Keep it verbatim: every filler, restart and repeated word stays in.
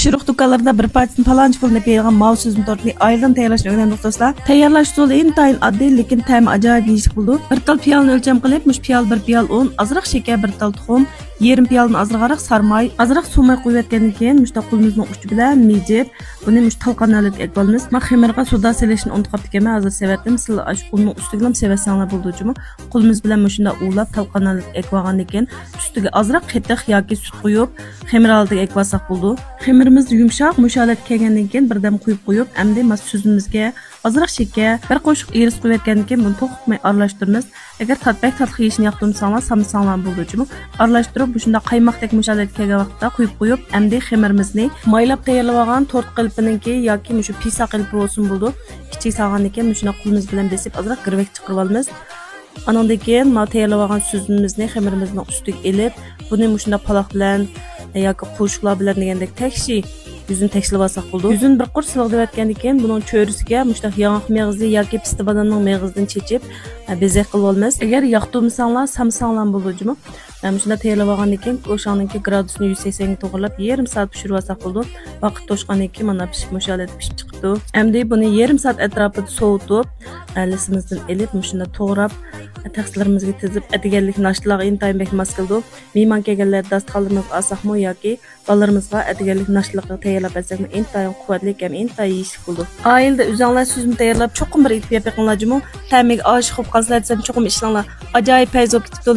تېرىق دۇكانلىرىدا بىر پارچىسىنى پالانچە پۇل دەپ بېرىدىغان ماۋۇ سۈزمە تورتنى ئائىلىدىن تەييارلاشنى ئۆگىنەمدۇق دوستلار. تەييارلاش ئۇسۇلى ئىنتايىن ئاددىي، لېكىن تەمى ئاجايىپ يېيىشلىك بولىدۇ. بىر تال پىيالىنى ئۆلچەم قىلىپ، مۇشۇ پىيالە بىر پىيالە ئۇن، ئازراق شېكەر، بىر تال تۇخۇم، يېرىم پىيالىدىن ئازراقراق سارماي، ئازراق سۇ ماي قۇيۇۋەتكەندىن كېيىن، مۇشۇنداق قولىمىزنىڭ ئۇچى بىلەن مىجىپ، بۇنى مۇشۇ تالقان ھالەتكە ئەكىۋالىمىز. مەن خېمىرغا سودا سېلىشنى ئۇنتۇپ قاپتىكەنمەن، ھازىر سېۋەتتىم. سىلەر ئاشۇ ئۇننىڭ ئۈستىگىلا سېۋەتسەڭلار بولىدۇ جۇمۇ. قولىمىز بىلەن مۇشۇنداق ئۇۋىلاپ، تالقان ھالەتكە ئەكىۋالغاندىن كېيىن، ئۈستىگە ئازراق قېتىق ياكى سۈت قۇيۇپ، خېمىر ھالىتىگە ئەكىۋالساق بولىدۇ. خېمىرىمىز يۇمشاق، مۇشۇ ھالەتكە كەلگەندىن كېيىن، بىردەم قۇيۇپ قويۇپ، ئەمدى ماس سۈزمىمىزگە ئازراق شېكەر، بىر قوشۇق ئېرىز قۇيۇۋەتكەندىن كېيىن، بۇنى توختىماي ئارىلاشتۇرىمىز. ئەگەر تات-، بەك تاتلىق يېيىشنى ياقتۇرمىساڭلار، سالمىساڭلار بولىدۇ جۇمۇ. ئارىلاشتۇرۇپ، مۇشۇنداق قايماقتەك مۇشۇ ھالەتكە كەلگەن ۋاقىتتا قۇيۇپ قويۇپ، ئەمدى خېمىرىمىزنى مايلاپ تەييارلىۋالغان تورت قېلىپىنىڭكى ياكى مۇشۇ پىسا قېلىپى بولسۇن بولىدۇ. ئىچىگە سالغاندىن كېيىن مۇشۇنداق قولىمىز بىلەن بېسىپ، ئازراق گىرۋەك چىقىرىۋالىمىز. ئانىڭدىن كېيىن مانا تەييارلىۋالغان سۈزمىمىزنى خېمىرىمىزنىڭ ئۈستىگە ئېلىپ، بۇنى مۇشۇنداق پالاق بىلەن ياكى قوشۇقلار بىلەن دېگەندەك تەكشى يۈزىنى تەكشىلىۋالساق بولىدۇ. يۈزىنى بىر قۇر سىلىغدىۋەتكەندىن كېيىن، بۇنىڭ چۆرىسىگە مۇشۇنداق ياڭاق مېغىزى ياكى پىستە بادامنىڭ مېغىزىدىن چېچىپ، بېزەك قىلىۋالىمىز. ئەگەر ياقتۇرمىساڭلار، سالمىساڭلارمۇ بولىدۇ جۇمۇ. مۇشۇنداق تەييارلىۋالغاندىن كېيىن، ئوشاقنىڭكى گرادۇسىنى يۈز سەكسەنگە توغرىلاپ، يېرىم سائەت پىشۇرۇۋالساق بولىدۇ. ۋاقىت توشقاندىن كېيىن، مانا پىشىپ، مۇشۇ ھالەتتە پىشىپ چىقىپتۇ. ئەمدى بۇنى يېرىم سائەت ئەتراپىدا سوۋۇتۇپ، لىسىمىزدىن ئېلىپ، مۇشۇنداق توغراپ، تەخسىلىرىمىزگە تىزىپ، ئەتىگەنلىك ناشتىلارغا ئىنتايىن بەك ماس كېلىدۇ. مېھمان كەلگەنلەردە داستىخانلىرىمىزغا ئالساقمۇ ياكى بالىلىرىمىزغا ئەتىگەنلىك ناشتىلىققا تەييارلاپ بەرسەكمۇ ئىنتايىن قۇۋۋەتلىك ھەم ئىنتايىن يېيىشلىك بولىدۇ. ئائىلىدە ئۆزۈڭلار سۈزمە تەييارلاپ، چوقۇم بىر ئېتىپ يەپ بېقىڭلار جۇمۇ. تەمىگە ئاشىق بولۇپ قالىسىلەر دېسەم، چوقۇم ئىشىنىڭلار ئاجايىپ پەيز بولۇپ كېتىپتۇ.